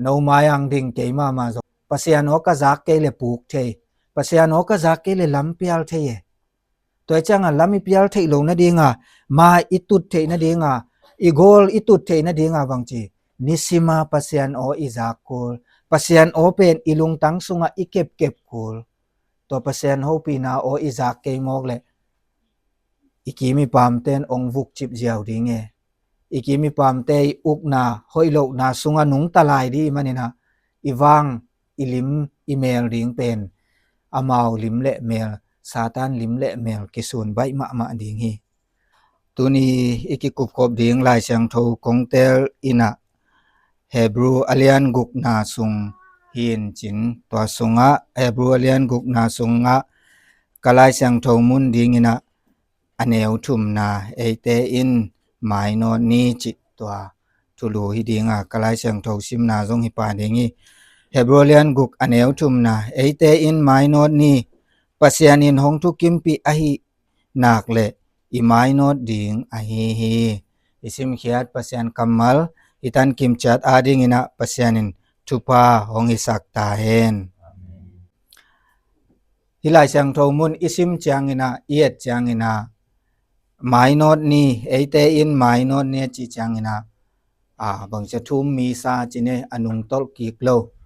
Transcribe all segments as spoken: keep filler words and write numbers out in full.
No mai ang ding kei mahmah zong Pasian aw ka zak kei le puk thei, Pasian aw ka zak kei le lam pial thei e. Tua ciangah lam i pial theih lo nadinga, ma i tut theih nadinga, i goal i tut theih nadinga bangci, nisima Pasian aw i zak kul, Pasian aw pen i lungtang sungah i kepkep kul. Tua Pasian hopihna aw i zak kei mawk le i kim i pamten ong vukcip ziau ding e. I kim i pamte i ukna hoih lohna sungah nungta lai dih maninah i vang i lim i mel ding pen amau lim le mel, Satan lim le mel kisun baih mahmah ding hi. Tuni i kikupkop ding Lai Siangtho kongtel inah Hebrew a lian gukna sung hi in cin, tua sungah Hebrew a lian gukna sungah ka Lai Siangtho mun dinginah a neu thumna, eite in mainawt ni cih tua thulu hi dinga ka Lai Siangtho simna zong hi pa ding hi. Hebrew a lian guk a neu thumna, eite in mainawt ni, Pasian in hong thukimpih ahi nak le i mainawt ding ahi hi. I simkhiat Pasian kammal i tan kimciat adinginah Pasian in thupha hong hisak ta hen. Hih Lai Siangtho mun i sim cianginah, i et cianginah, mainawt ni, eite in mainawt ni a cih cianginah, a, bangcia thum misa cine a nungtolh kik lo.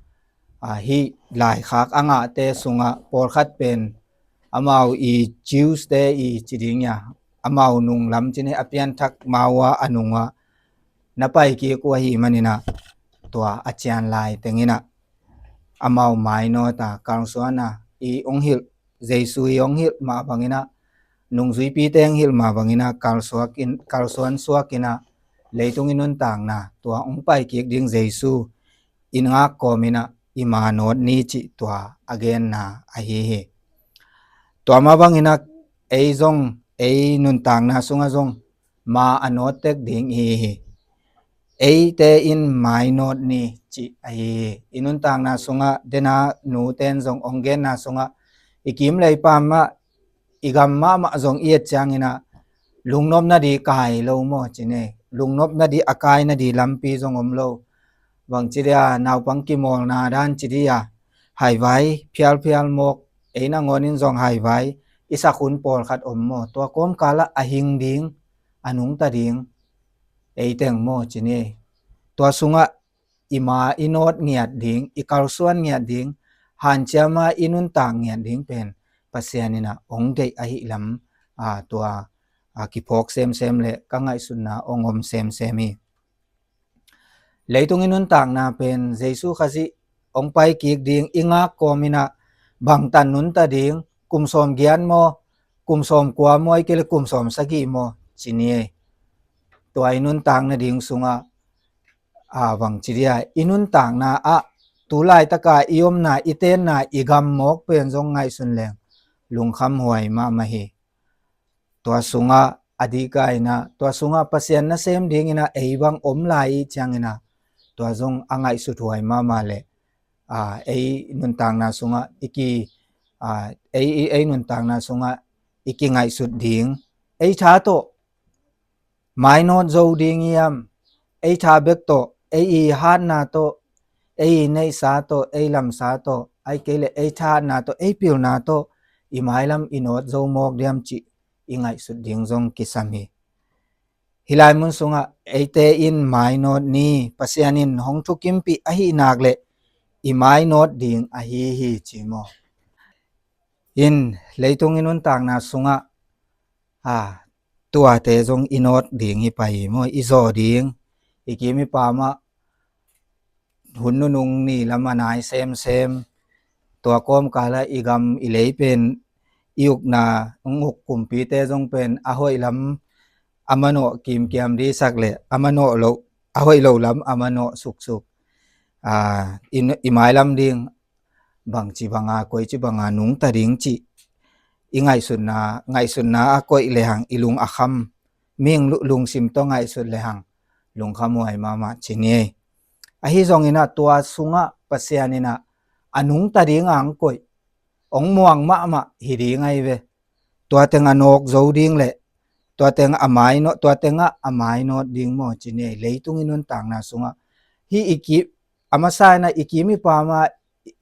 A, hih laikhak a ngahte sungah pawlkhat pen amau i Jews te i ci ding ia, amau nunglam cine a pianthak maua a nungah na pai kik uh ahi maninah tua a cian lai tenginah amau mainawta kalsuana i ong hilh, Jesu i ong hilh mah banginah, nungzuipite ong hilh mah banginah kalsuak in, kalsuan suakinah leitung i nuntakna tua ong pai kik ding Jesu i ngak kawminah i mainawt ni cih tua a genna ahi hi. Tua mah banginah ei zong, ei nuntakna sungah zong ma a nawt tek ding i hi hi. Eite in mainawt ni cih ahi hi. I nuntakna sungah dena nuten zong ong genna sungah i kim le i pam mah, i gam mahmah zong i et cianginah lungnopna di kai lo maw cine, lungnopna di a kaina di lampi zong om lo. Bangci dia naupang kimawlna dan ci dia haivai phialphial mawk, ei nangawnin zong haivai i sak hun pawlkhat om maw, tua kawmkalah a hing ding, a nungta ding ei teng maw cine. Tua sungah i ma i nawt ngiat ding, i kalsuan ngiat ding, hanciama i nuntak ngiat ding pen Pasian inah ong deih ahi lam, a, tua, a, kiphawk semsem le ka ngaihsutna ong om semsem hi. Leitung i nuntakna pen Jesu Khazih ong pai kik ding i ngak kawminah bangtan nunta ding, kum sawm giat maw, kum sawm kua maw, i kei le kum sawm sagih maw cini ei. Tua i nuntakna ding sungah, a, bangci dia i nuntakna ah tu laitaka i omna, i tenna, i gam mawk pen zong ngaihsun leng lungkham huai mahmah hi. Tua sungah a dikaina, tua sungah Pasian nasem dinginah ei bang om lai i cianginah tua zong a ngaihsut huai mahmah le, a, ei nuntakna sungah i ki, a, ei, ei, ei nuntakna sungah i kingaihsut ding, ei tha tawh mainawt zo ding hiam, ei tha bek tawh, ei i hatna tawh, ei i neihsa tawh, ei lamsa tawh, ai kei le ei thahatna tawh, ei pilna tawh i mailam i nawt zo mawk diam cih i ngaihsut ding zong kisam hi. Hih lai mun sungah eite in mainawt ni, Pasian in hong thukimpih ahi nak le i mainawt ding ahi hi ci maw. In leitung i nuntakna sungah, a, tuate zong i nawt ding hi pai hi maw, i zaw ding, i kim i pamah hun nunung ni lam a nai semsem, tua kawmkalah i gam i lei pen i ukna, ung uk kumpite zong pen a hoih lam a manawh kimkiam dihsak le a manawh loh, a hoih loh lam a manawh suksuk, a, i, i mailam ding bangci banga, koici banga nungta ding cih i ngaihsutna, ngaihsutna a koih lehang i lung a kham, mihing lu-, lungsim tawh ngaihsut lehang lungkham huai mahmah cini ei. Ahi zonginah tua sungah Pasian inah a nungta dinga ang koih, ong muang mahmah hi ding ahi ve. Tua teng a nawk zo ding le tua teng a mainawt, tua tengah a mainawt ding maw cini ei. Leitung i nuntakna sungah hih i ki, a masa in ah i kim i pam ah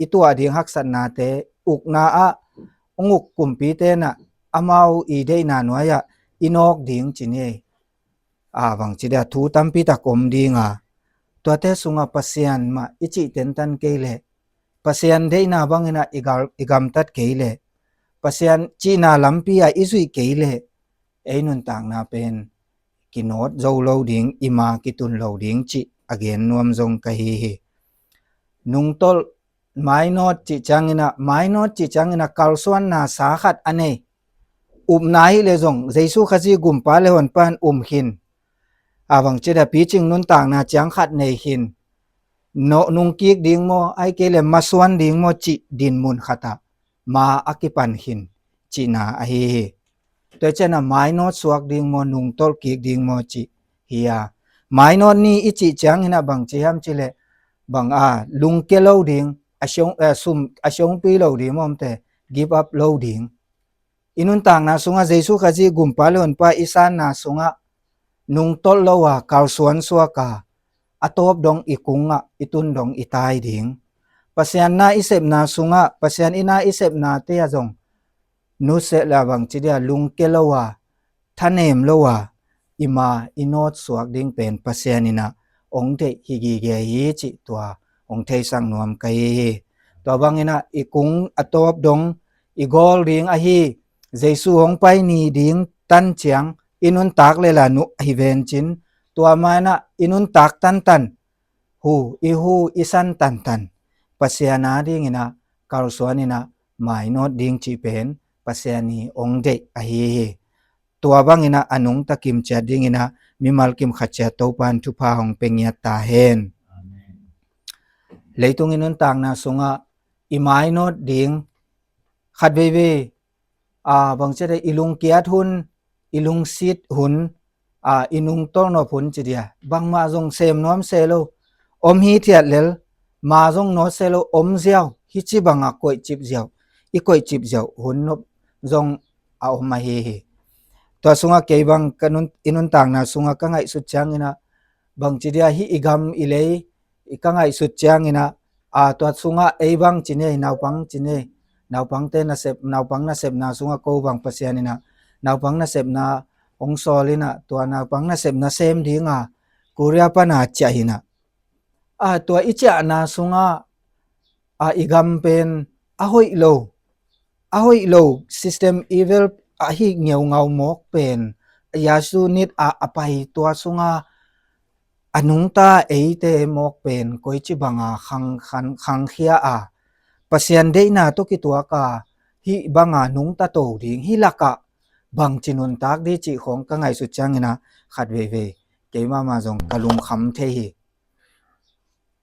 i tuah ding haksatnate ukna ah hong uk kumpite in ah amau i deihna nuai-ah i nawk ding ci ni. A bangci dia thu tampi tak om ding a, tuate sungah Pasian mah i cih tentan kei leh, Pasian deihna bangin ah i gal, i gamtat kei leh, Pasian cihna lampi ah i zuih kei leh, ei nuntakna pen kinawt zo lo ding, i ma kitun lo ding cih a gen nuam zong ka hi hi. Nungtolh, mainawt cih ciangin ah, mainawt cih ciangin ah kalsuanna sa khat a nei, upna hi leh zong Jesu Khazih gumpa le honpa in um khin. A bangci dia picing nuntakna ciang khat nei khin. Nungkik ding maw, ahih kei leh masuan ding maw cih dinmun khat ah ma a kipan khin cihna ahi hi. Tua ciangin ah mainawt suak ding maw, nungtolh kik ding maw cih hi a. Mainawt ni i cih ciangin ah bangci hiam cih leh, bang a, lungke lo ding, a siong, eh, sum, a siongpi lo ding maw, omte, give up lo ding. I nuntakna sungah Jesu Khazih gumpa le honpa i sanna sungah nungtolh lo a, kalsuan suak a, a tawp dong i kung ah, i tun dong i tai ding. Pasian na i sepna sungah, Pasian i na i sepnate ah zong nusia le bangci dia lungke lo a, thanem lo a, i ma i nawt suak ding pen Pasian in ah hong deih hi gige hi cih tua hong theisak nuam ka hi hi. Tua bangin ah i kung a tawp dong i gawl ding ahi, Jesu hong pai ni ding tan ciang i nuntak le la nuh ahi vencin, tua ma in ah i nuntak tantan, hu, i hu i san tantan Pasian a dingin ah kalsuan in ah mainawt ding cih pen Pasian i hong deih ahi hi. Tua bangin ah a nungta kim ciat dingin ah mimal kim khat ciat Topa in thupha hong pia ngiat ta hen. Amen. Leitung i nuntakna sungah i mainawt ding khat veivei, a, bangci dia i lungkiat hun, i lungsit hun, a, i nungtolh nop hun ci dia, bangmah zong sem nuam se lo, om hithiat lel, ma zong nawt se lo, om ziau, hih ci bangah koihcip ziau, i koihcip ziau hun nop zong a om ahi hi. Tua sungah kei bang ka nun, i nuntakna sungah ka ngaihsut ciangin ah, bangci dia hih i gam i lei i ka ngaihsut ciangin ah, a, tua sungah ei bang ci ni, naupang ci ni, naupangte nasep, naupang nasepna sungah ko bang Pasian in ah naupang nasepna hong sawl in ah, tua naupang nasepna sem ding a Korea pan a ciah in ah, a, tua i ciahna sungah, a, i gam pen a hoih lo, a hoih lo system, evil ahi ngeungau mawk pen, Jesu nit a, a pai tua sungah a nungta eite mawk pen koici banga khang, khang, khangkhia a, Pasian deihna tawh kituak a, hih banga nungta to ding, hih lakah bangci nuntak ding cih khawng ka ngaihsut ciangin ah khat veivei keimah mah zong ka lungkham thei hi.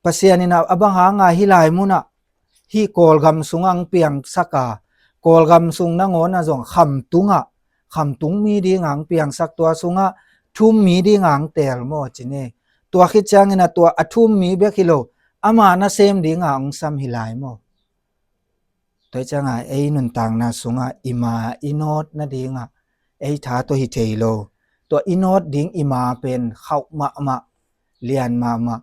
Pasian in ah a bang hanga hih lai munah hih Kawlgam sungah hong piangsak a, Kawlgam sung nangawn ah zong khamtung ah, khamtung mi dingah hong piangsak, tua sungah thu-um mi dingah hong teel maw ci ni. Tua khit ciangin ah tua a thu-um mi bek hi lo, ama nasem dingah hong sam hi lai maw. Tua ciangah ei nuntakna sungah i ma i nawt nadingah ei tha tawh hi thei lo. Tua i nawt ding i ma pen khauh mahmah, lian mahmah,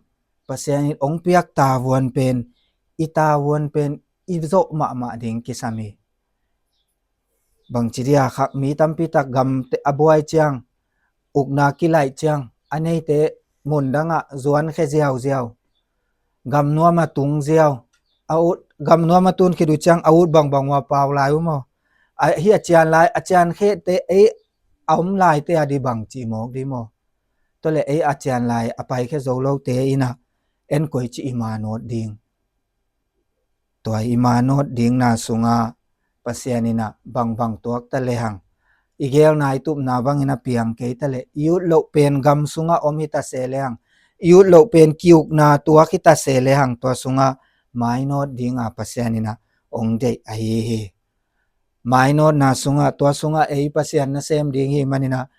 Pasian in hong piak tavuan pen, i tavuan pen i zawh mahmah ding kisam hi. Bangci dia kha, mi tampi tak gam a buai ciang, ukna kilaih ciang, a neite mundangah zuankhia ziauziau. Gamnuam a tung ziau. A ut, gamnuam a tun khit uh ciang a ut bangbang uh a pau lai uh maw. A, hih a cian lai, a ciankhete ei a om laite a ding bangci mawk ding maw. Tua leh ei a cian lai a paikhia zo lote in ah en koici i ma nawt ding. Tua i ma nawt dingna sungah Pasian in ah bangbang tuak ta lehang, i geelna i tupna bangin a piang kei ta leh, i ut loh pen gam sungah om hi ta se lehang, i ut loh pen ki-ukna tuak hi ta se lehang, tua sungah mainawt dinga Pasian in ah hong deih ahi hi. Mainawtna sungah, tua sungah ei Pasian nasem ding hi manin ah,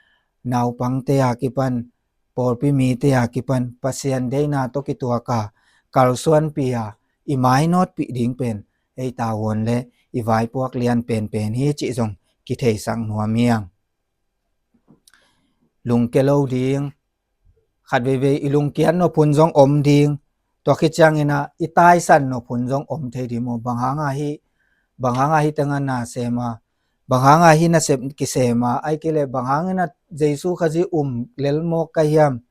naupangte a kipan, pawlpi mite a kipan Pasian deihna tawh kituak a, kalsuanpih a, i mainawtpih ding pen ei tavuan le i vaipuak lian penpen hi cih zong kitheisak nuam hi hang. Lungke lo ding, khat veivei i lungkiat nop hun zong om ding. Tua khit ciangin ah i taisan nop hun zong om thei ding maw? Bang hanga hi, bang hanga hi tengah na sem a, bang hanga hi nasep kisem a, ahih kei leh bang hangin ah Jesu Khazih um lel mawk ka hiam?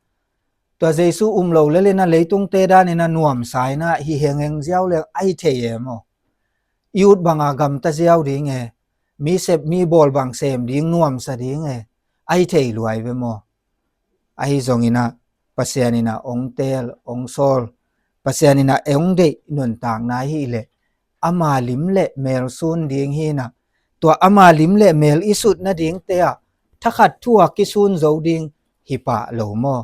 Tua Jesu um lo lel in ah leitungte dan in ah nuamsa in ah hi hengeng ziau leng ahi thei e maw? I ut banga gamta ziau ding e, mi sep mi bawl bang sem ding nuamsa ding e, ahi thei lua hi ve maw? Ahi zongin ah Pasian in ah hong teel, hong sawl, Pasian in ah hong deih nuntakna ahih leh ama lim le mel sun ding hi in ah, tua ama lim le mel i sut nadingte ah thakhat thu a kisun zo ding hi pah lo maw?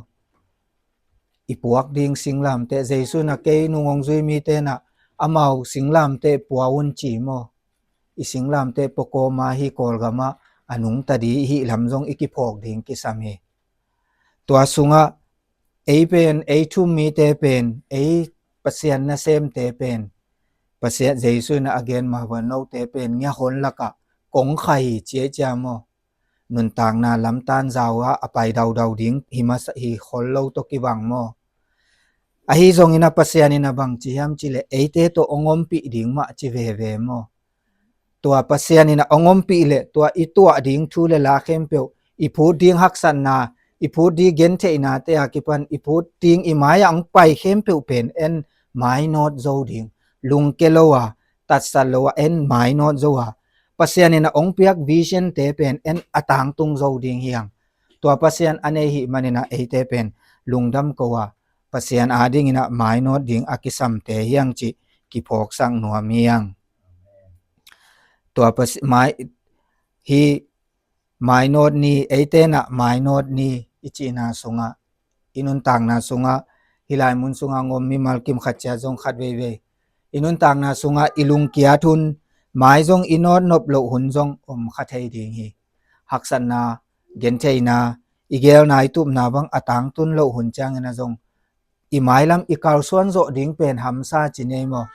I puak ding singlamteh, Jesu in ah kei nung hong zui mite in ah amau singlamteh pua un ci maw? I singlamteh pua kawma hi Kawlgam ah a nungta ding i hih lam zong i kiphawk ding kisam hi. Tua sungah ei pen, ei thu-um mite pen, ei Pasian nasemte pen, Pasian Jesu in ah a gen mah bang note pen ngiahon lakah kong kha hi ci ahih ciang maw? Nuntakna lamtan zau a a pai daudau ding hi masa hi khol lo tawh kibang maw? Ahi zongin ah Pasian in ah bang ci hiam cih leh eite tawh hong ompih ding mah ci veve maw? Tua Pasian in ah hong ompih leh tua i tuah ding thu le la khempeuh, i phut ding haksatna, i phut ding gentheihnate a kipan i phut ding i mai-ah hong pai khempeuh pen en mainawt zo ding, lungke lo a, tatsat lo a, en mainawt zo a, Pasian in ah hong piak vision-te pen en a tangtung zo ding hi hang. Tua Pasian a nei hih manin ah eite pen lungdam ko a, Pasian adingin ah mainawt ding a kisamte hi hang cih kiphawksak nuam hi hang. Tua Pasi-, mai, hih mainawt ni, eite in ah mainawt ni i cihna sungah, i nuntakna sungah, hih lai mun sungah hong om mimal kim khat ciat zong khat veivei i nuntakna sungah i lungkiat hun, mai zong i nawt nop loh hun zong om kha thei ding hi. Haksatna, gentheihna, i geelna, i tupna bang a tangtun loh hun ciangin ah zong i mailam i kalsuan zawh ding pen hamsa ci ni ei maw?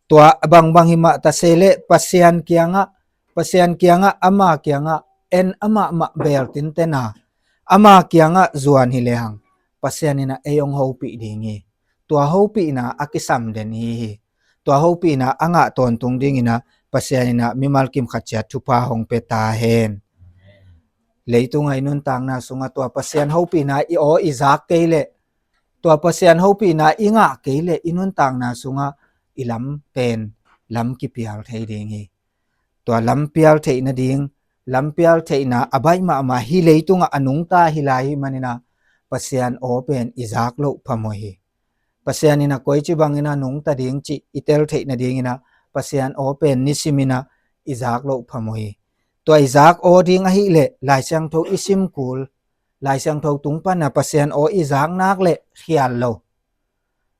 Tua bangbang hi mah ta se leh Pasian kiangah, Pasian kiangah, ama kiangah en amah mah beel tinten a, ama kiangah zuan hi lehang Pasian in ah ei hong hopih ding hi. Tua hopihna a kisam den i hi hi. Tua hopihna a ngah tawntung dingin ah Pasian in ah mimal kim khat ciat thupha hong pia ta hen. Leitung a i nuntakna sungah tua Pasian hopihna i aw i zak kei leh, tua Pasian hopihna i ngah kei leh i nuntakna sungah i lam pen lam kipial thei ding hi. Tua lam pial theih nading, lam pial theihna a baih mahmah hih leitungah a nungta hi lai hih manin ah Pasian aw pen i zak loh phamawh hi. Pasian in ah koici bangin ah nungta ding cih i tel theih nadingin ah Pasian aw pen nisimin ah i zak loh phamawh hi. Tua i zak aw ding ahih leh Lai Siangtho i sim kul, Lai Siangtho tung pan ah Pasian aw i zak nak leh khial lo.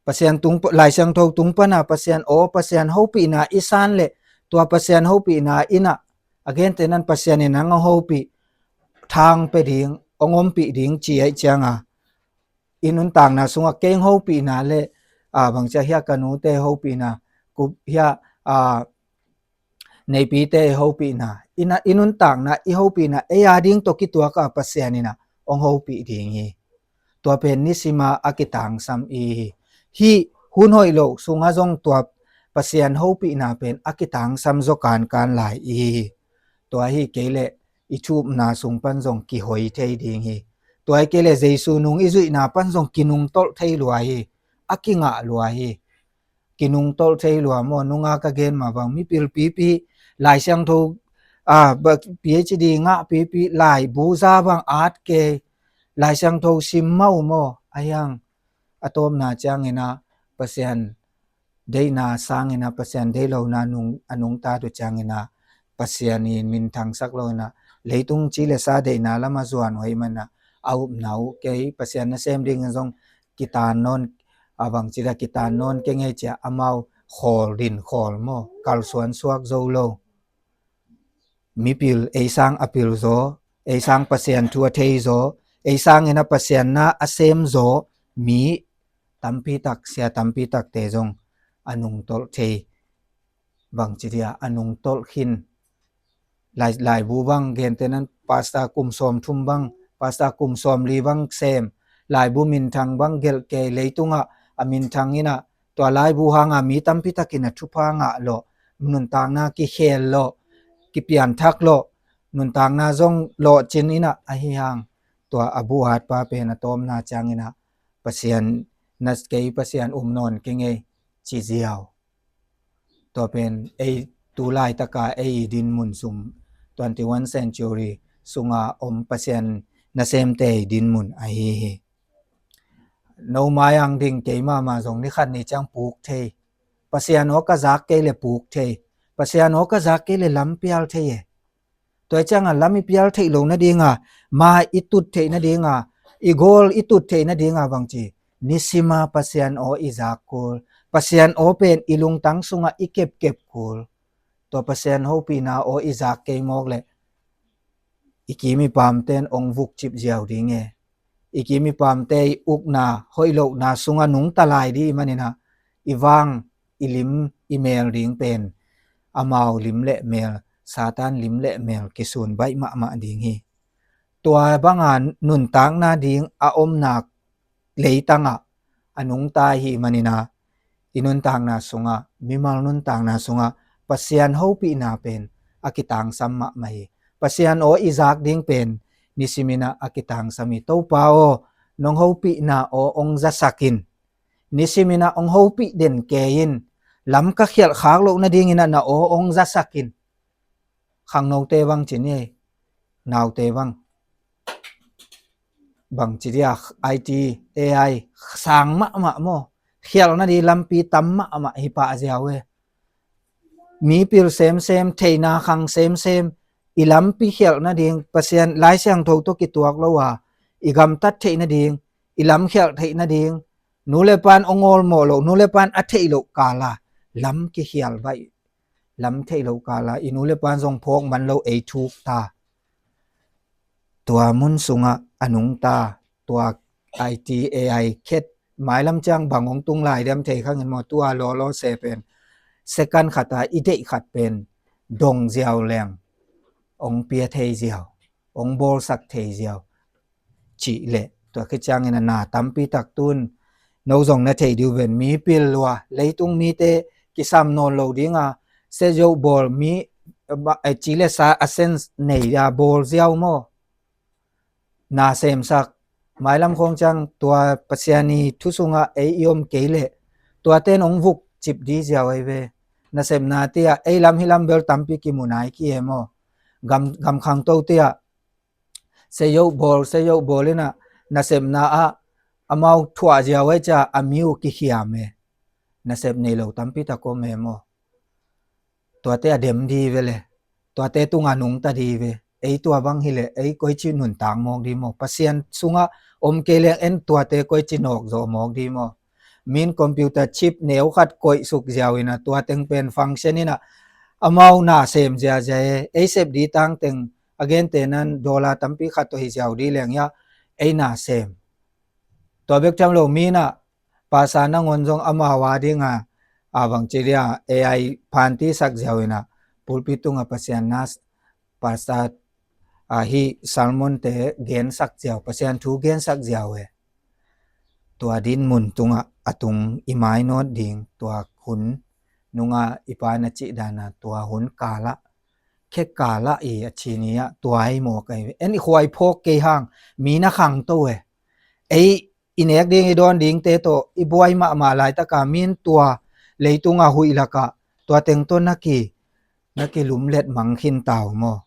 Pasian tung, Lai Siangtho tung pan ah Pasian aw, Pasian hopihna i san leh tua Pasian hopihna in ah a gentehna in Pasian in ah hong hopih, thang pia ding, hong ompih ding ci ahih ciangin ah i nuntakna sungah kei hong hopihna le, a, bangci a hiah ka nute hopihna, kup hiah, a, neipite hopihna, i na, i nuntakna, i hopihna, ei ading tawh kituak a Pasian in ah hong hopih ding hi. Tua pen nisima a kitangsam i hi. Hih hun hoih loh sungah zong tua Pasian hopihna pen a kitangsam zaw kankan lai i hi. Tua hi kei leh i thu-umna sung pan zong kihoi thei ding hi. Tua hi kei leh Jesu nung i zuihna pan zong kinungtolh thei lua hi. A kingah lua hi. Kinungtolh thei lua maw? Nunga ka gen mah bang mipil pipi, Lai Siangtho, a, ba, PhD ngah pipi, laibu za bang at kei, Lai Siangtho sim mah uh maw? A hiang a tawpna ciangin ah Pasian deihna sangin ah Pasian deih lohna nung, a nungta uh ciangin ah Pasian in minthangsak loin ah leitung ci le sa deihna lamah zuan uh ahih manin ah a upna uh kei Pasian nasem dingin zong kitan nawn, a bangci a kitan nawn kei ngei ci a amau khawl din khawl maw, kalsuan suak zo lo. Mipil ei sang a pil zaw, ei sang Pasian thu a thei zaw, ei sangin ah Pasian na a sem zaw mi tampi tak, sia tampi takte zong a nungtolh thei. Bangci dia a nungtolh khin. Lai, laibu bang gentehna in pastor kum sawmthum bang, pastor kum sawmli bang sem, laibu minthang bang gelh kei, leitungah a minthang inah, tua laibu hanga mi tampi takin a thupha ngah lawh, nuntakna kikhel lawh, kipianthak lawh, nuntakna zong lawhcin inah ahi hang, tua a buhatpa pen a tawpna cianginah Pasian na kei Pasian um nawn keng ei ci ziau. Tua pen ei tu laitaka ei dinmun sung, twenty-one century sunga om Pasian nasemte dinmun ahi hi. No mai-ang ding kei mahmah zong ni khat ni ciang puk thei. Pasian aw ka zak kei le puk thei. Pasian aw ka zak kei le lam pial thei e. Tua cianga lam i pial theih lo nadinga, ma i tut theih nadinga, i goal i tut theih nadinga bangci, nisima Pasian aw i zak kul, Pasian aw pen i lungtang sunga i kepkep kul. Tua Pasian hopihna aw i zak kei mawk le i kim i pamten ong vukcip ziau ding e. I kim i pamte i ukna hoih lohna sunga nungta lai dih i manina, i vang, i lim, i mel ding pen amau lim le mel, Satan lim le mel kisun baih mahmah ding hi. Tua banga nuntakna ding a omna leitangah a nungta hi manina, i nuntakna sungah, mimal nuntakna sungah Pasian hopihna pen a kitangsam mahmah hi. Pasian aw i zak ding pen nisiminah a kitangsam hi. Topa aw, nong hopihna aw ong zasakin, nisiminah ong hopih den kei in, lam ka khialh khak loh nadinginah na aw ong zasakin. Khangnote bang ci ni ei, naute bang, bang ci dia, I T, A I sang mahmah maw, khialhna di lampi tam mahmah hi pah ziau e. Mipil semsem, theihna khang semsem, i lampi khialhna ding Pasian Lai Siangtho tawh kituak lo a, i gamtat theihna ding, i lam khialh theihna ding, nu le pan ong awlmawh loh, nu le pan a theih loh kala lam kikhial baih, lam theih loh kala i nu le pan zong phawk man lo ei thuk ta. Tua mun sungah a nungta, tua I T A I khet mailam ciang bang ong tung lai diam thei khangin maw, tua lawlaw se pen second khata i deih khat pen dong ziau leng ong pia thei ziau, ong bawlsak thei ziau. Cih leh tua khit ciangin a na tampi tak tun no zong na thei diu ven, mipil lua, leitung mite kisam nawn lo dinga, sezoh bawl mi, eh, ci le sa a sense nei a bawl ziau maw, na semsak. Mailam khawng ciang tua Pasian i thu sungah ei i om kei leh tuaten ong vuk cip di ziau ei ve. Nasepna tia ei lam hi lam bel tampi kimu nai ki e maw. Gam, gam khangto tia seyoh bawl, seyoh bawl inah nasepna ah amau thuah ziau ei cia a miu kikhiam e. Nasep nei lo tampi tak om e maw. Tuate a dem di ve le, tuate tunga nungta di ve. Ei tua bang hi le ei koici nuntak mawk di maw. Pasian sungah om kei leng en tuate koici nawk zawh mawk di maw. Min computer chip neu khat koih suk ziau inah tua teng pen function inah amau na sem ziazia e. Ei sep di tang teng a gente nan dollar tampi khat tawh hi ziau di leng ia ei na sem. Tua bek thiam lo mi inah Pastor nangawn zong amau a dinga a bangci dia A I phanti sak ziau inah pulpit tunga Pasian na Pastor a hi sermonte gensak ziau, Pasian thu gensak ziau e. Tua dinmun tungah a tung i mainawt ding, tua hun nunga i pa na cih dana tua hun kalah, khe kalah i a ci ni ah tua i mawk ei ve. En i khua i phawk kei hang mi na khangto e. Ei i nek ding i dawn dingte tawh i buai mahmah laitaka min tua leitunga huih lakah tua teng tawh na ki, na kilumlet mang khin tau maw.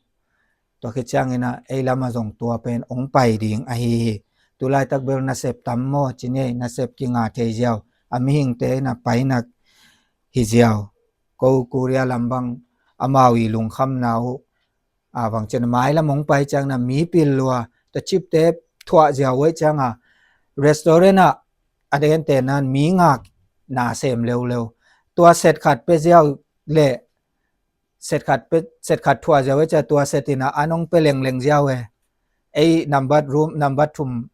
Tua khit cianginah ei lamah zong tua pen ong pai ding ahi hi. Tulaitak bel nasep tam maw ci ni ei, nasep kinga thei ziau, a mihingte na painak hi ziau. Ko Korea lam bang amau i lungkhamna uh a bang cian mailam ong pai ciangna mipil lua, tua chipte thuah ziau ei cianga restaurant ah a dente nan mi ngak na sem leuleu. Tua set khat pe ziau le set khat pe, set khat thuah ziau ei cia tua set inah an ong pe lengleng ziau e. Ei nambat room, nambat thum,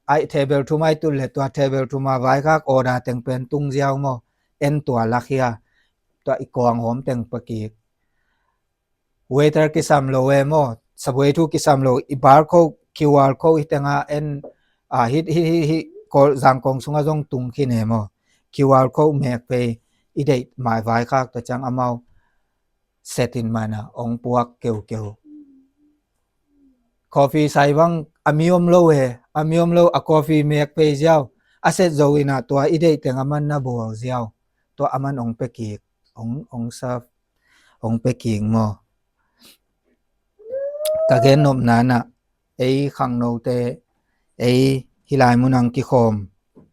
ai table thum ai tul le tua table thum a vaikhak order teng pen tung ziau maw. En tua lak hia, tua i kawng hawm teng pakik. Waiter kisam lo e maw, Subway thu kisam lo, i barcode, Q R code hi tenga en, a, hi, hi, hi, hi, Zangkong sunga zong tung khin e maw. Q R code mek vei, i deih mai vaikhak ta ciang amau set in mana ong puak keukeu. Coffee sai bang a mi om lo he, a mi om lo a coffee mek vei ziau, a set zo ina tua i deih teng aman na bawl ziau, tua aman ong pekik, ong, ong serve, ong pekik maw. Ka gen nopna na, ei khangnote, ei hilai munang kikhawm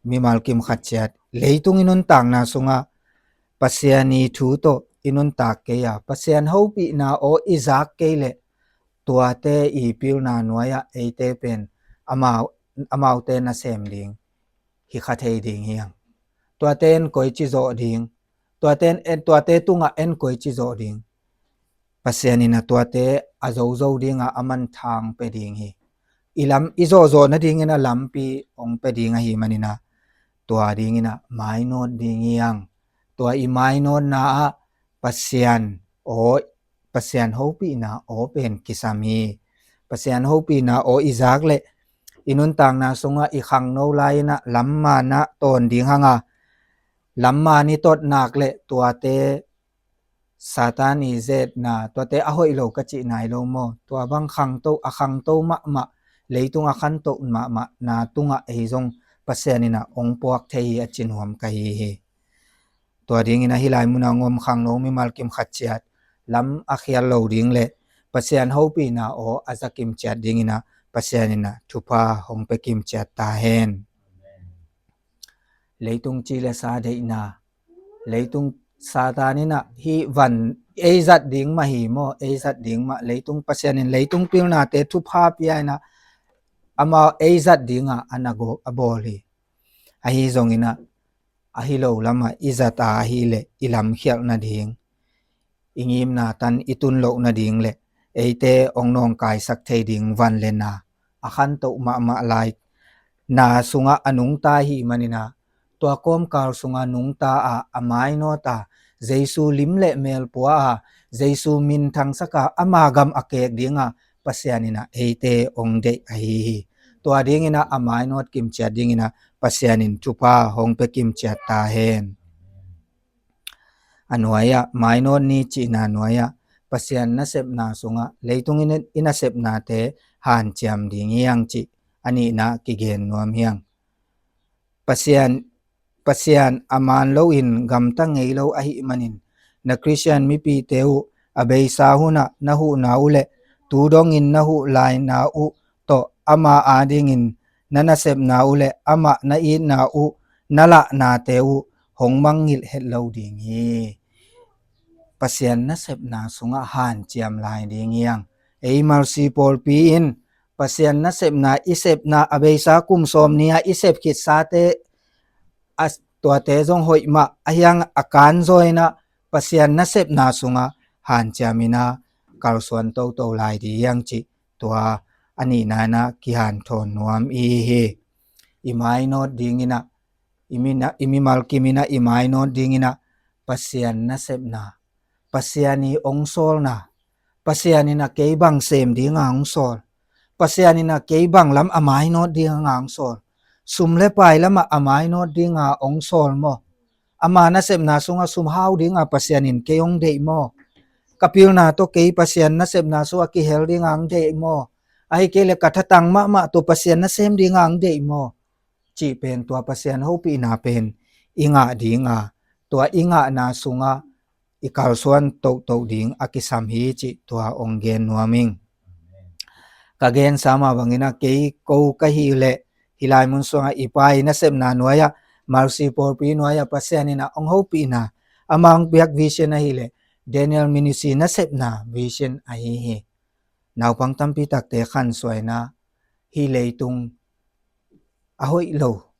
mimal kim khat ciat, leitung i nuntakna sungah Pasian i thu tawh i nuntak kei a, Pasian hopihna aw i zak kei leh, tuate i pilna nuai-ah eite pen amau, amaute nasem ding hi kha thei ding hiang. Tuate en koici zawh ding, tuate, en, tuate tungah en koici zawh ding. Pasian ina tuate a zozo dinga aman thang pe ding hi. I lam, i zawhzawh nadingina lampi ong pe ding ahi manina, tua dingina mainawt ding hiang. Tua i mainawtna ah Pasian aw, Pasian hopihna aw pen kisam hi. Pasian hopihna aw i zak leh, i nuntakna sungah i khangno lai-ina lamma na tawn ding hanga, lamma ni tot nak leh tuate Satan i zetna, tuate a hoih lo ka cih nai lo maw. Tua bang khangto, a khangto mahmah, leitung a khanto mahmah na tungah ei zong Pasian ina ong puak thei hi a ci nuam ka hi hi. Tua dingina hilai muna ngom khangno mimal kim khat ciat lam a khial lo ding leh Pasian hopihna aw a za kim ciat dingina Pasian ina thupha hong pe kim ciat ta hen. Leitung ci le sa deihna, leitung Satan ina hi van ei zat ding mah hi maw, ei zat ding mah, leitung Pasian in leitung pilnate thupha pia ina ama ei zat dinga a na go a bawl hi. Ahi zongina ahi lo lama i zata ahi leh i lamkhialh nading, i ngimna tan i tun loh nading leh eite ong nawngkaisak thei ding van le na a khantoh mahmah lai na sungah a nungta hi manina, tua kawmkal sunga nungta a, a mainawta, Jesu lim le melpua a, Jesu minthangsak a, ama gam a kek dinga Pasian ina eite ong deih ahi hi. Tua dingina a mainawt kimciat dingina Pasian in thupha hong pe kimciat ta hen. A nuai-ah, mainawt ni cihna nuai-ah, Pasian nasepna sungah leitung i nasepnate hanciam ding hiang cih a nihna kigen nuam hiang. Pasian, Pasian a man loin gamta ngei lo ahih manin, na Khristian mipite uh a beisa hunah na huhna uh le tu dongin na huh laina uh tawh ama adingin na nasepna uh le amah na itna uh, na lahnate uh hong mangngilh het lo ding hi. Pasian nasepna sungah hanciam lai ding hiang. Ei Malsi pawlpi in Pasian nasepna, i sepna a beisa kum sawm ni-a i sep khitsate, a, tuate zong hoih mah a hiang a kanzaw ina Pasian nasepna sungah hanciam ina kalsuan toto lai ding hiang cih tua a nihna ina kihanthawn nuam i hi. I mainawt dingina, i mi na, i mimal kimina i mainawt dingina Pasian nasepna, Pasian i ong sawlna, Pasian ina kei bang sem dinga ong sawl, Pasian ina kei bang lam a mainawt dinga ong sawl, sum le pai lama a mainawt dinga ong sawl maw? Ama nasepna sunga sum hau dinga Pasian in kei ong deih maw? Ka pilna tawh kei Pasian nasepna sunga kihel dinga ong deih maw? Ahi kei le ka thatang mahmah tawh Pasian nasem dinga ong deih maw? Cih pen tua Pasian hopihna pen i ngah dinga, tua i ngahna sunga i kalsuan toto ding a kisam hi cih tua ong gen nuam ing. Ka gen sama bangina kei ko ka hi le hilai mun sunga i pa i nasepna nuai-ah, Malsi pawlpi nuai-ah Pasian ina ong hopihna, ama ong piak vision ahi le Daniel Ministry nasepna vision ahi hi. Naupang tampi takte khansuaina hi leitung a hoih lo,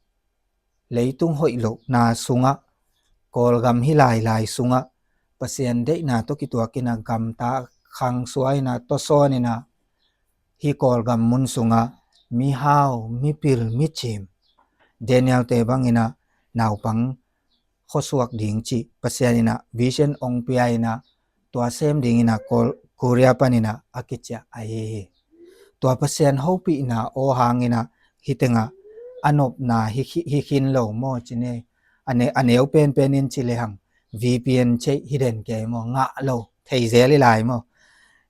leitung hoih lohna sungah, Kawlgam hi lailai sungah Pasian deihna tawh kituak ina gamta khangsuai ina tawsawn ina hi Kawlgam mun sungah mihau, mipil, micim, Daniel te bangina naupang khuasuak ding cih Pasian ina vision ong pia ina tua sem dingina Korea panina a kiciah ahi hi. Tua Pasian hopihna aw hangina hitenga a nopna hi, hi, hi khin lo maw cine. a ne-, a neu penpen in ci lehang VPN cheih hi den kei maw, ngah lo, thei zel hi lai maw.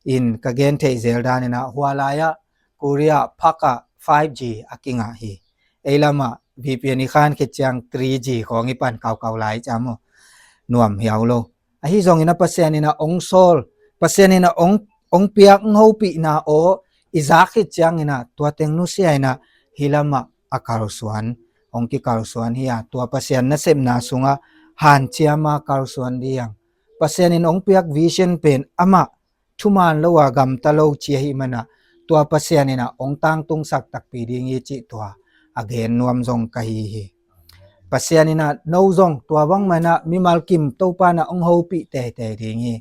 In ka gen theih zel dan inah hua lai-ah Korea phak ah five G a kingah hi. Ei lamah VPN i khan khit ciang three G khawng i pan kaukau lai cia maw, nuam hiau lo. Ahi zongin a Pasian inah ong sawl, Pasian inah ong, ong piak, ong hopihna aw i zak khit ciang inah tua teng nusia inah hih lamah a kalsuan, ong kikalsuan hi a, tua Pasian nasepna sungah hanciama kalsuan ding. Pasian in ong piak vision pen amah thuman lo a gamta lo ci ahih manah tua Pasian inah ong tangtungsak takpi ding hi cih tua a gen nuam zong ka hi hi. Pasian inah no zong tua bangmah inah mimal kim Topa inah ong hopih teitei ding hi.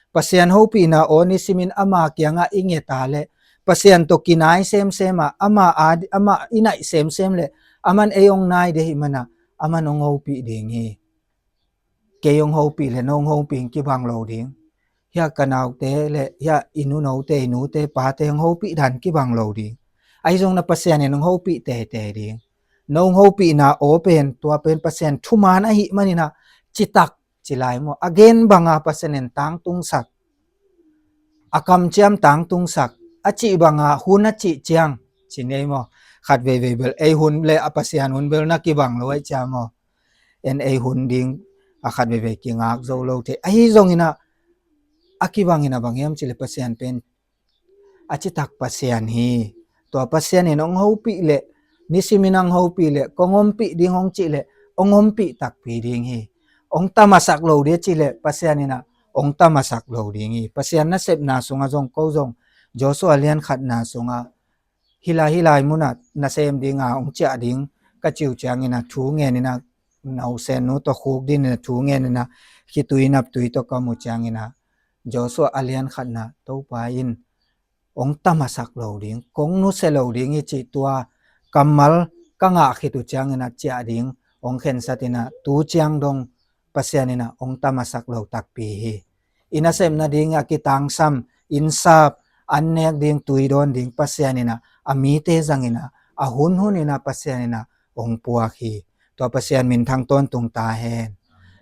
Pasian hopihna aw nisimin ama kiangah i nget a leh, Pasian tawh kinai semsem a, ama a, ama i naih semsem leh aman ei ong nai ding ahih manah aman ong hopih ding hi. Kei ong hopih leh no ong hopih in kibang lo ding. Hiah ka naute leh hiah i nunote, i nute, pate ong hopih dan kibang lo ding. Ahi zongin a Pasian in ong hopih teitei ding. No ong hopihna aw pen, tua pen Pasian thuman ahih man inah citak ci lai maw, a gen banga Pasian in tangtungsak, a kamciam tangtungsak, a cih banga hun a cih ciang ci nei maw. Khat veivei bel ei hun leh a Pasian hun bel na kibang lo aih cia maw. En ei hun ding a khat veivei kingak zo lo thei. Ahi zongin a, a kibang inah bang hiam ci leh Pasian pen a citak Pasian hi. Tua Pasian in ong hopih leh, nisimin ong hopih leh, kong ompih ding ong cih leh ong ompih takpi ding hi. Ong tamasak lo ding ci leh Pasian inah ong tamasak lo ding hi. Pasian nasepna sungah zong ko zong Joshua lian khatna sungah hih lai, hih lai munah nasem dinga ong ciah ding ka ci uh ciang inah thu ngen inah, nausen nu tawh khuk ding inah thu ngen inah khitui naptui tawh ka mu ciang inah Joshua a lian khatna Topa in ong tamasak lo ding, kong nusia lo ding hi cih tua kammal ka ngah khit uh ciang inah ciah ding ong khensat inah tu ciang dong Pasian inah ong tamasak lo takpi hi. I nasepna ding a kitangsam, inn sap, an nek ding, tui dawn ding Pasian inah a mite zang inah a hunhun inah Pasian inah ong puak hi. Tua Pasian minthang tawntung ta hen.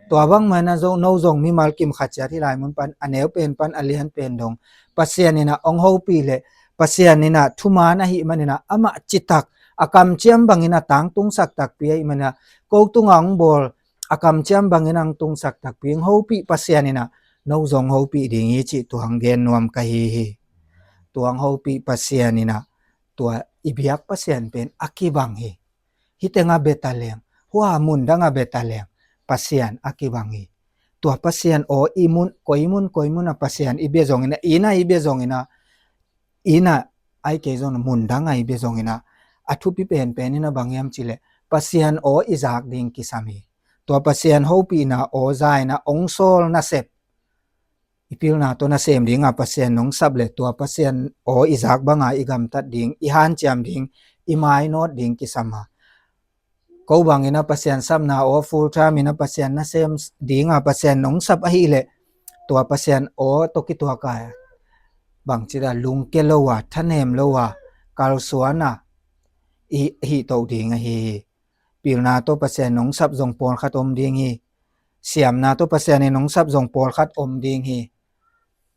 Tua bangmah inah zong, no zong mimal kim khat ciat hih lai mun pan, a neu pen pan a lian pen dong Pasian inah ong hopih leh, Pasian inah thuman ahih man inah amah citak, a kamciam bang inah tangtungsak takpi ahih man inah ko tungah ong bawl, a kamciam bang inah ong tungsak takpi, ong hopih Pasian inah no zong hopih ding hi cih tua ong gen nuam ka hi hi. Tua ong hopih Pasian inah tua i biak Pasian pen a kibang hi. Hih tengah bia ta leng, hua mun dangah bia ta leng, Pasian a kibang hi. Tua Pasian aw i mun, koi mun, koi mun a Pasian i bia zong inah, i inn ah i bia zong inah, i inn ah ai kei zong mun dangah i bia zong inah, a thupi penpen inah bang hiam ci leh Pasian aw i zak ding kisam hi. Tua Pasian hopihna aw za inah ong sawl nasep, i pilna tawh nasem dinga Pasian nong sap leh tua Pasian aw i zak banga i gamtat ding, i hanciam ding, i mainawt ding kisam a. Ko bang inah Pasian sapna aw full time inah Pasian nasem dinga Pasian nong sap ahih leh tua Pasian aw tawh kituak a bangci dan lungke lo a, thanem lo a, kalsuan a i hih toh ding ahi hi. Pilna tawh Pasian nong sap zong pawlkhat om ding hi. Siamna tawh Pasian in nong sap zong pawlkhat om ding hi.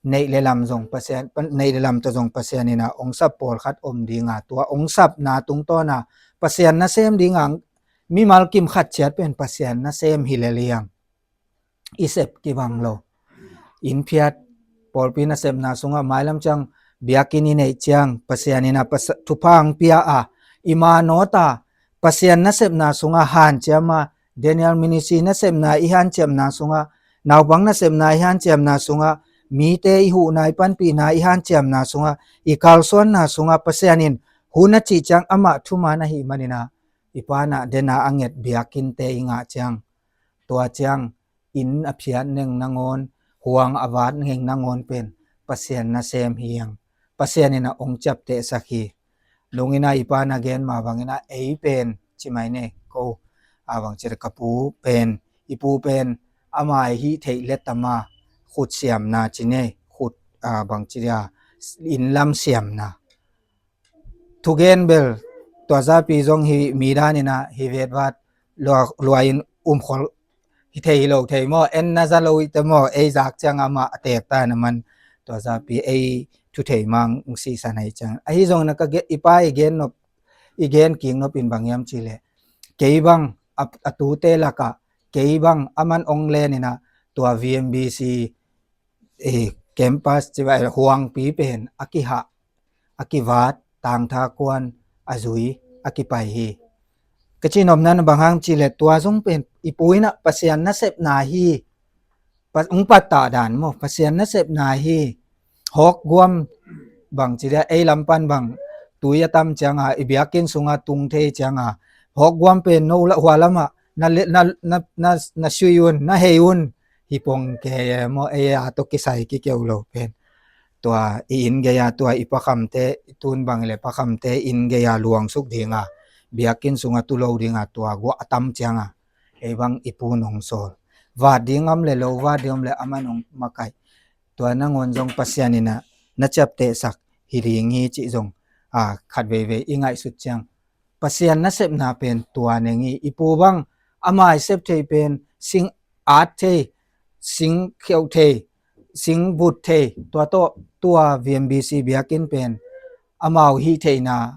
Neih le lam zong Pasian, neih le lam tawh zong Pasian inah ong sap pawlkhat om dinga, tua ong sapna tungtawna Pasian nasem dinga mimal kim khat ciat pen Pasian nasem hi lel hi hang. I sep kibang lo. Inn phiat, pawlpi nasepna sungah mailam ciang biakinn i neih ciang Pasian inah Pas-, thupha ong pia a, i mainawt a, Pasian nasepna sungah hanciam a, Daniel Ministry nasepna i hanciamna sungah, naupang nasepna i hanciamna sungah, mite i huhna i panpihna i hanciamna sungah, i kalsuanna sungah Pasian in hun a cih ciang amah thuman ahih man inah i panah dena a nget biakinnte i ngah ciang, tua ciang inn a phiat neng nangawn, huang a vat neng nangawn pen Pasian nasem hi hang. Pasian inah ong ciaptehsak hi. Nung inah i panah gen mah bang inah ei pen ci mai ne ko, a bangci ka pu pen, i pu pen ama i hih theih leh tama khut siamna ci ne, khut, a bangci dia, inn lam siamna. Thugen bel tua zapi zong hi, mi dan inah hi vetvat lua, lua in umkhol hi thei lo thei maw, en na za lo hi te maw, ei zak ciang amah a teek ta na man, tua zapi ei thu thei mang ung sisan ahi ciang. Ahi zong na ka ge-, i pa i gen nop, i gen kik nop in bang hiam cih leh, kei bang a, a tute lakah, kei bang a man ong len in ah tua V M B C eh, campus ci vai huangpi pen a kihah, a kivat, tangtha kuan a zui, a kipai hi. Ka cihnopna na bang hang cih leh tua zong pen i pu in ah Pasian nasepna hi. Pa, ung pattah dan maw, Pasian nasepna hi. Hawk guam bang ci dia, ei lam pan bang tui a tam ciang a, i biakinn sungah tung thei ciang a, hawk guam pen no lah hua lamah na le-, na, na, na, na sui un, na hei un, hi pong kei e maw, ei a tawh kisai kikeu lo pen. Tua i inn gei a, tua i pakhamte, i tun bang le pakhamte inn gei a luangsuk ding a, biakinn sungah tu lo ding a, tua guah a tam ciang a, ei bang i pu nong sawl. Vat ding om le lo, vat ding om le a man ong makaih. Tua nangawn zong Pasian in ah na ciaptehsak hi ding hi cih zong, a, khat veivei i ngaihsut ciang. Pasian nasepna pen tua neng hi. I pu bang ama i sep thei pen sing at thei, sing kheuh thei, sing vut thei, tua tawh tua V M B C biakinn pen amau hih theihna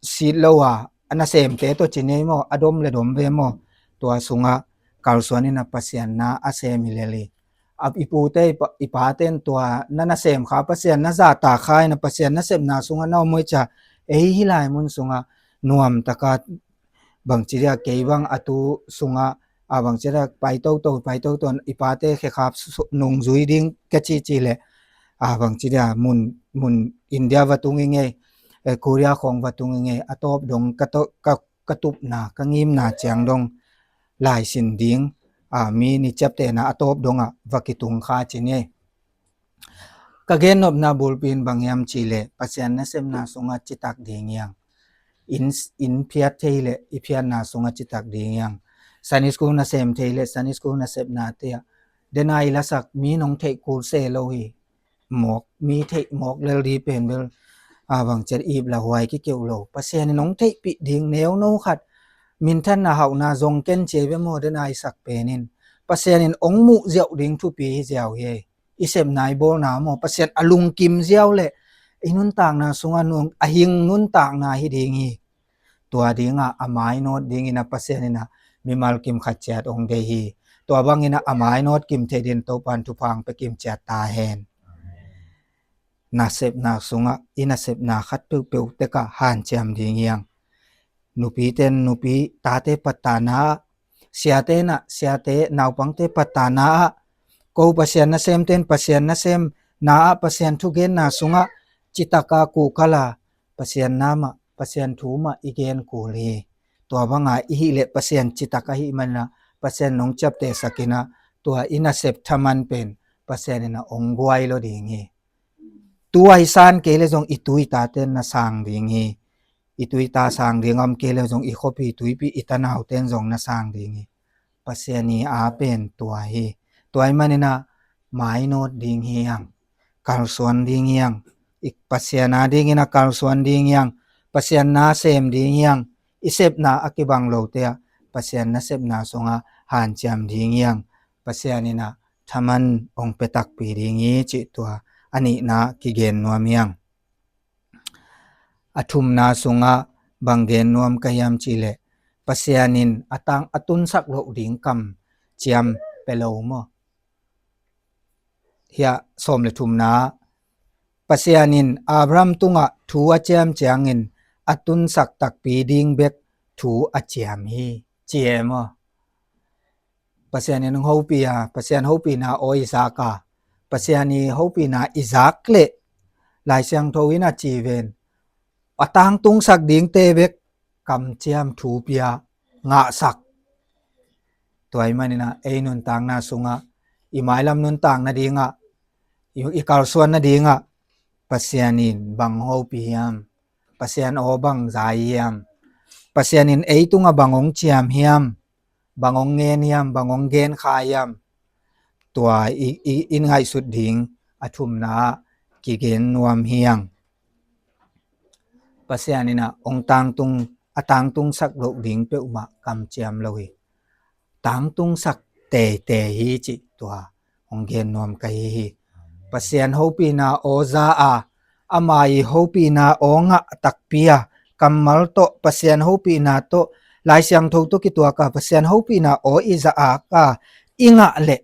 sit lo a, a nasemte tawh ci nei maw, a dom le dom ve maw, tua sungah kalsuan in ah Pasian na a sem hi lel hi. A, i pute, i pa, i pate in tua na nasem kha, Pasian na zahtak kha in ah, Pasian nasepna sungah na om uh hi cia, ei hih lai mun sungah nuamtaka bangci dia kei bang a tu sungah, a, bangci dia pai toto, pai toto, i pate khekhap su-, su-, nungzui ding ka ci ci leh, a, bangci dia mun, mun India va tung i ngei, eh, Korea khawng va tung i ngei, a tawp dong ka to-, ka, ka tupna, ka ngimna ciang dong laisin ding, a, mi ni ciaptehna a tawp dongah va kitung kha ci ngei. Ka gennopna bulpi in bang hiam cih leh Pasian nasepna sungah citak ding hiang. Inn, inn phiat thei leh i phiatna sungah citak ding hiang. Sunday school nasem thei leh Sunday school nasepnate ah. Dena i lasak mi nong theih kul se lo hi. Mawk, mi theih mawk lel di pen bel, a, bangciat ip la huai kikeuh lo. Pasian in nong theihpih ding neuno khat. Minthanna hauhna zong ken cia ve maw, dena i sak pen in. Pasian in ong muh ziauh ding thupi hi ziau hi. I sepna i bawlna maw, Pasian a lungkim ziau leh i nuntakna sungah nun, a hing nuntakna hi ding hi. Tua dingah a mainawt dingin ah Pasian in ah mimal kim khat ciat ong deih hi. Tua bangin ah a mainawt kim thei din Topan thupha ong pia kim ciat ta hen. Nasepna sungah i nasepna khat peuhpeuh tekah hanciam ding hiang. Nupite in nupi tate pattahna ah, siate in ah siate naupangte pattahna ah, ko Pasian nasemte in Pasian nasemna ah, Pasian thugenna sungah citaka kuhkala Pasian na mah, Pasian thu mah i gen kul hi. Tua banga i hih leh Pasian citak ahih manin ah Pasian nong ciaptehsak in ah, tua i nasep thaman pen Pasian in ah ong guai lo ding hi. Tua i san kei leh zong i tu i tate in na sang ding hi. I tu i ta sang ding om kei leh zong i khuapi tuipi i tanaute in zong na sang ding hi. Pasian i a pen tua hi. Tua ahih manin ah mainawt ding hiang. Kalsuan ding hiang. I Pasian a dingin ah kalsuan ding hiang. Pasian na sem ding hiang. I sepna a kibang lote ah Pasian nasepna sungah hanciam ding hiang. Pasian in ah thaman ong pia takpi ding hi cih tua a nihna kigen nuam hiang. A thumna sungah bang gen nuam ka hiam cih leh Pasian in a tang a tunsak loh ding kamciam pia lo maw? Hiah sawm le thumna, Pasian in Abraham tungah thu a ciam ciangin a tunsak takpi ding bek thu a ciam hi, ci e maw? Pasian in hong hopih a, Pasian hopihna aw i zak a, Pasian i hopihna i zak leh Lai Siangtho in a ci ven, a tangtungsak dingte bek kamciam thu pia ngahsak. Tua ahih manin ah ei nuntakna sungah, i mailam nuntak nadingah, i, i kalsuan nadingah Pasian in bang hong hopih hiam? Pasian aw bang za hiam? Pasian in ei tungah bang hong ciam hiam? Bang hong ngen hiam? Bang hong gen kha hiam? Tua i, i, i ngaihsut ding a thumna ah kigen nuam hiang. Pasian in ah hong tangtung, a tangtungsak loh ding peuhmah kamciam lo hi. tangtungsak teitei hi cih tua hong gen nuam ka hi hi. Pasian hopihna aw za a, ama i hopihna aw ngah takpi a, kammal tawh Pasian hopihna tawh, Lai Siangtho tawh kituak a, Pasian hopihna aw i za a ka i ngah leh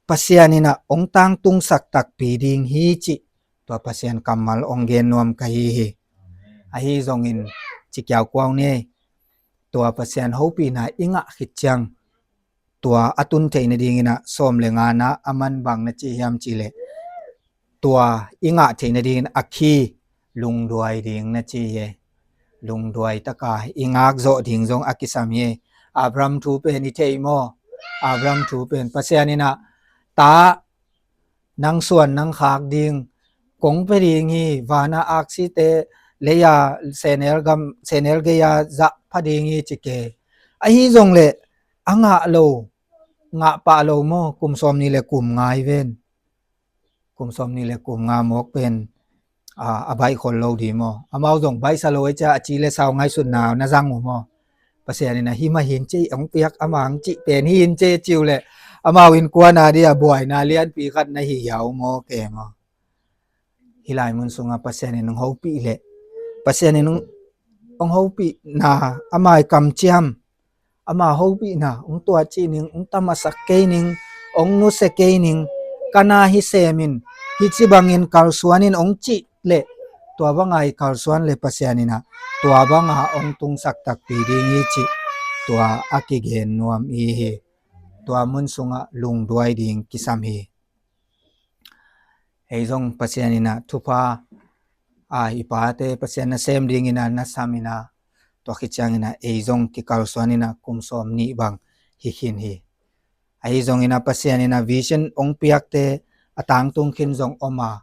Pasian in ah hong tangtungsak takpi ding hi cih tua Pasian kammal hong gen nuam ka hi hi. Ahi zongin ci kiaukuau ni ei, tua Pasian hopihna i ngah khit ciang tua a tun theih nadingin ah sawm le ngana a man bang na ci hiam cih leh, tua i ngah theih nadingin a khi lungduai ding na ci hi. Lungduai taka i ngak zawh ding zong a kisam hi. Abraham thu pen i thei maw? Abraham thu pen Pasian in ah ta nang suan nang khak ding kong pia ding hi, vana aksite leia senel gam senel geia zah pha ding hi ci ke. Ahi zong leh a ngah lo, ngah pah lo maw, kum sawm ni le kum nga hi ven. Kum sawm ni le kum nga mawk pen a, a baih khol lo di maw? Amau zong baihsa lo ei cia a ci le sau ngaihsutna na zang uh maw? Pasian in ah hi mah hin ci, hong piak ama hong cih pen hi hin ci, ci uh leh amau innkuan a di a buaina lianpi khat na hi hiau maw ke maw? Hih lai mun sungah Pasian in hong hopih leh, Pasian in hong, hong hopihna ama i kamciam, ama hopihna hong tua cih ning, hong tamasak kei ning, hong nusia kei ning, ka na hi sem in, hih ci bangin kalsuan in hong cih leh, tua banga i kalsuan leh Pasian in ah tua banga hong tungsak takpi ding hi cih tua a kigen nuam i hi. Tua mun sungah lungduai ding kisam hi. Ei zong Pasian in ah thupha a, i pate Pasian nasem dingin ah na sam in ah, tua khit ciangin ah ei zong kikalsuan in ah kum sawm nih bang hi khin hi. Ahi zongin ah Pasian in ah vision hong piakte a tangtung khin zong om a,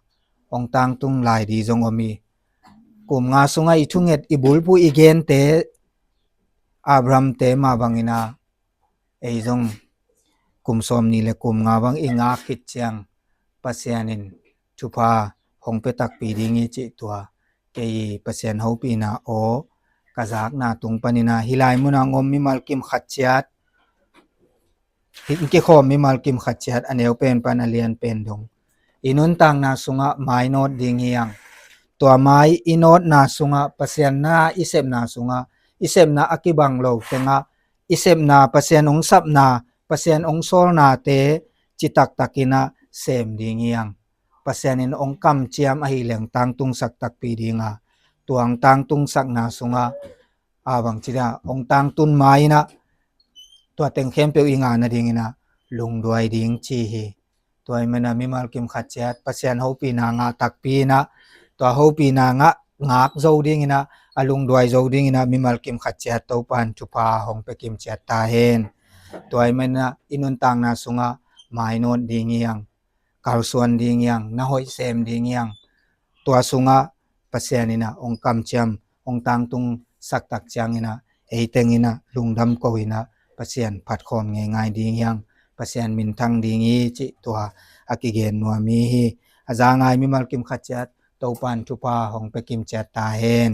hong tangtung lai di zong om hi. Kum nga sungah i thunget i bulphuh i gente, Abraham te mah bangin ah ei zong kum sawm ni le kum nga bang i ngak khit ciang Pasian in thupha hong pia takpi ding hi cih tua kei Pasian hopihna aw ka zakna tung panin ah hih lai munah hong om mimal kim khat ciat, hih kikhawm mimal kim khat ciat a neu pen pan a lian pen dong i nuntakna sungah mai nawt ding hi hang. Tua mai i nawtna sungah Pasian na i sepna sungah, i sepna a kibang lo tengah i sepna, Pasian hong sapna, Pasian hong sawlnate citaktakin ah sem ding hi hang. Pasian in hong kamciam ahih leh hong tangtungsak takpi ding a, tua hong tangtungsakna sungah a bangci dah hong tangtun ma in ah tua teng khempeuh i ngah nadingin ah lungduai ding ci hi. Tua ahih manin ah mimal kim khat ciat Pasian hopihna ngah takpi in ah, tua hopihna ngah, ngak zo dingin ah, a lungduai zo dingin ah mimal kim khat ciat Topa in thupha hong pia kim ciat ta hen. Tua ahih manin ah i nuntakna sungah mai nawt ding hi hang, kalsuan ding hi hang, na hoih sem ding hi hang. Tua sungah Pasian in ah hong kamciam, hong tangtungsak tak ciangin ah ei teng in ah lungdam ko in ah Pasian phatkhawm ngeingai ding hi hang, Pasian minthang ding hi cih tua a kigen nuam i hi. A za ngai mimal kim khat ciat Topa in thupha hong pia kim ciat ta hen.